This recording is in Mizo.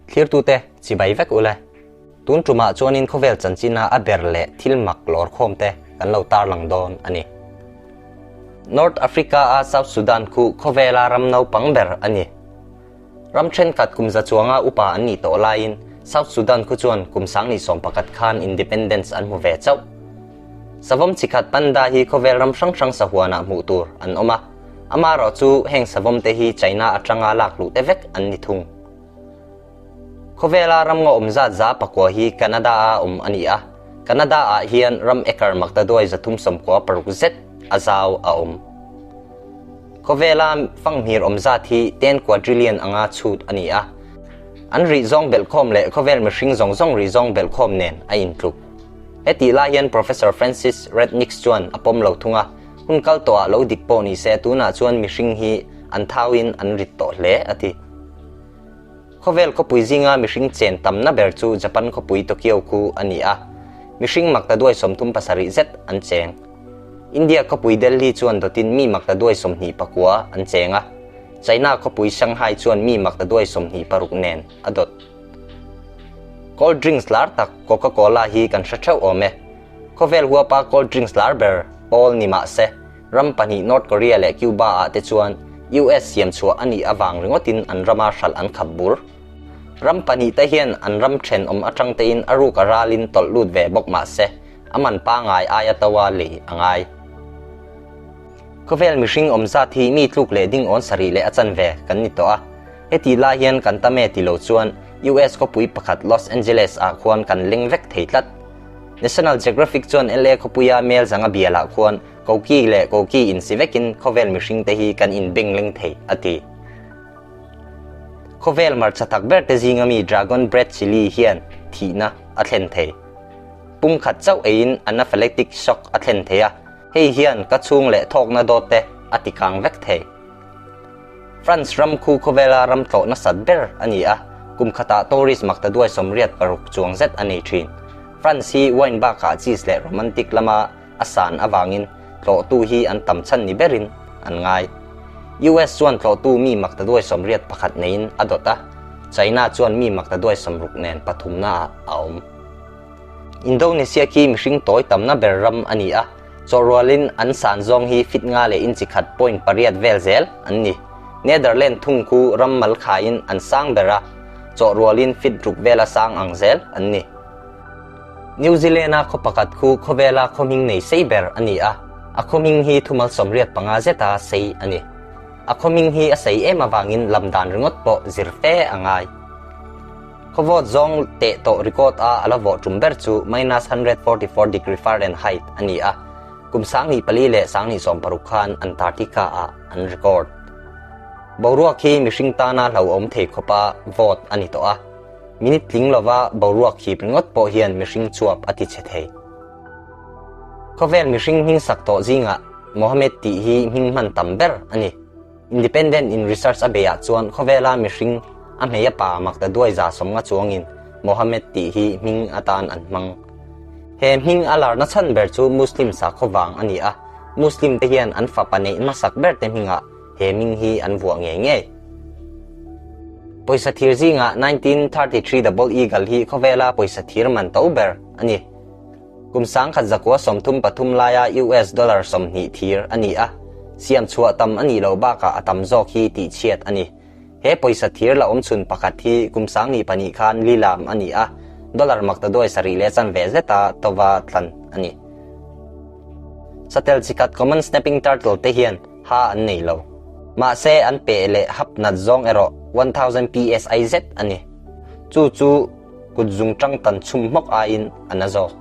Thlirtute, chibai vek ule. Tun tumah chuanin khawvel chanchina a ber leh thil mak lawrkhawmte kan lo tarlang dawn a ni. North Africa-a South Sudan khu khawvela ram naupang ber a ni. Ram thenkhat kum za chuanga upa an nih tawh laiin South Sudan khu chuan kum sangni 11 khan independence an hmu ve chauh. Savawm chikhat panda hi khawvel ram hrang hrang sahuanah hmuh tur an awm a, amaherawh chu heng savawm te hi China atanga lak luh te vek an ni thung. Khawvela ram nga awm zat 109 hi Canada-a awm a ni a, Canada-ah hian ram acre maktaduai 396 zet a zau a awm. Khawvela fanghmir awm zat hi ten quadrillion anga chhut a ni a, an rih zawng belhkhawm leh khawvel mihring zawng zawng rih zawng belhkhawm nen a intluk. Hetih lai hian Professor Francis Rednix chuan a pawm lo thung a, hun kal tawhah lo dik pawh ni se tunah chuan mihring hi an thauin an rit tawh hle a ti. Khawvel khawpui zinga mihring chen tamna ber chu Japan khawpui Tokyo khu a ni a, mihring maktaduai 37 zet an cheng. India khawpui Delhi chuan dawtin mi maktaduai 29 an cheng a, China khawpui Shanghai chuan mi maktaduai 26 nen a dawt. Cold drinks lar tak Coca-Cola hi kan hre theuh awm e. Khawvel huapa cold drinks lar ber pawl ni mah se, ram pahnih North Korea leh Cuba ah te chuan US siam chhuah a nih avang ringawtin an rama hralh an khap bur. Ram pahnih te hian an ram thenawm atang tein a ruk a ralin tawlh lut ve bawk mah se, a man pangai aia toa lei a ngai. Khawvel mihring awm zat hi mi tluk leh ding awn sarih leh a chanve kan ni tawh a. Heti lai hian kan tam e ti lo chuan US khawpui pakhat Los Angeles ah khuan kan leng vek thei tlat. National Geographic chuan LA khawpuia mel zanga bialah khuan koki leh koki insi vekin khawvel mihring te hi kan inbeng leng thei a ti. Khawvel hmarcha tak ber te zinga mi Dragon Breath Chilli hian thihna a thlen thei. Pum khat chauh eiin anaphylactic shock a thlen thei a, hei hian ka chhung leh thawkna dawt te a ti kang vek thei. France ram khu khawvela ram tlawh nasat ber a ni a, kum khatah tourist maktaduai 86 chuang zet a nei thin. France hi wine bakah cheese leh romantic lama a san avangin tlawhtu hi an tam chhan ni berin an ngai. US chuan tlawhtu mi maktaduai 81 neiin a dawt a, China chuan mi maktaduai 60 nen pathumna ah a awm. Indonesia khi mihring tawi tamna ber ram a ni a, chawhrualin an san zawng hi fit nga leh inchi khat point pariat vel zel an ni. Netherland thung khu ram mal khaiin an sang ber a, chawhrualin fit ruk vela sang ang zel an ni. New Zealand-a khaw pakhat khu khawvela khaw hming nei sei ber a ni a, a khaw hming hi thumal 85 zeta sei a ni. A khaw hming hi a sei em avangin lam dan ringawt pawh zir fe a ngai. Khawvawt zawng teh tawh record a a la vawh tum ber chu minus 144 degree Fahrenheit a ni a, kum 2004 leh 2016 khan Antarctica ah an record. Boruak hi mihring tana hlauhawm thei khawpa vawt a ni tawh a, minute tling lova boruak hip ringawt pawh hian mihring chuap a ti chhe thei. Khawvel mihring hming sak tawh zingah Mohammed tih hi hming hman tam ber a ni. Independent in research a beiah chuan khawvela mihring a hmei a pa maktaduai 150 chuangin Mohammed tih hi hming atan an hmang. He hming a larna chhan ber chu Muslim sakhaw vang a ni a, Muslim te hian an fapa neih hmasak ber te hmingah he hming hi an vuah ngei ngei. Pawisa thir zingah 1933 Double Eagle hi khawvela pawisa thir man to ber a ni. Kum 1933 laia US dollar 20 thir a ni a, siam chhuah tam a nih loh bakah a tam zawk hi tih chhiat a ni. He pawisa thir la awm chhun pakhat hi kum 2002 khan lilam a ni a, dollar maktaduai sarih leh chanve zeta tova tlan a ni. Satel chikhat common snapping turtle te hian ha an nei lo. Mahse an peh leh hap nat zawng erawh 1000 psi zet a ni. Chu chu kut zung tang tan chhum hmawk aiin a na zawk.